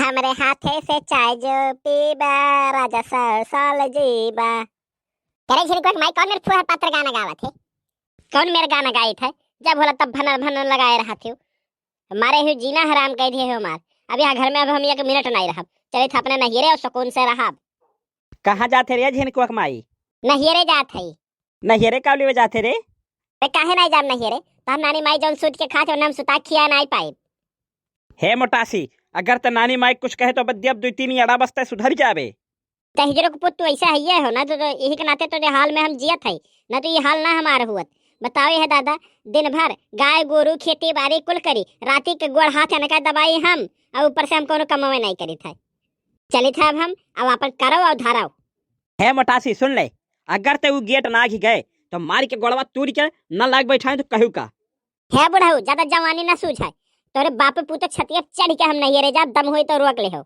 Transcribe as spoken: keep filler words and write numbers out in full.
हमरे हाथे से चाय जो पीबा, राजा सौ साल जीबा। करे झिनकुआ के माई, कौन मेर फुहर पातर गाना गावत है? कौन मेर गाना गाइत है? जब होला तब भनर भनर लगाए रहत हो। मारे हो जीना हराम कर दिए हो हमार। अब यहाँ घर में अब हम एक मिनट नहीं रहब। चलित है अपने नहियरे और सुकून से रहब। कहाँ जात है रे झिनकुआ के माई? नहियरे जात है। नहियरे का लेवे जात है रे? ते काहे नहीं जाब नहियरे? तो हम नानी माई जौन सूत के खात है, उन्हें हम सुता खिया नहीं पाइब। हे मोटासी, अगर ते नानी माई कुछ कहे तो बद्दी अब दुई तीन अड़ा बस्ते सुधर जाबे। ते हिजरो के पुत तू ऐसा है ये हो ना, तो, तो यही के नाते तो ये हाल में हम जियत है, ना तो ये हाल ना हमार हुअत। बताओ ये दादा, दिन भर गाय गोरू खेती बाड़ी कुल करी, राती के गोड़ हाथ अनका दबाई हम, और ऊपर से हम कोनो कमावे नहीं करी था। चलित है अब हम, अब अपन करो और धराओ। हे मोटासी सुन ले, अगर ते उ गेट ना घी गए तो मार के गोड़वा तूड़ के न लाग बैठाए तो कहू का। हे बुढ़ऊ, ज्यादा जवानी ना सूझाए, तोरे बाप पूत छतिया चढ़ के हम नहियरे जाब, दम होई तो रोक ले हो।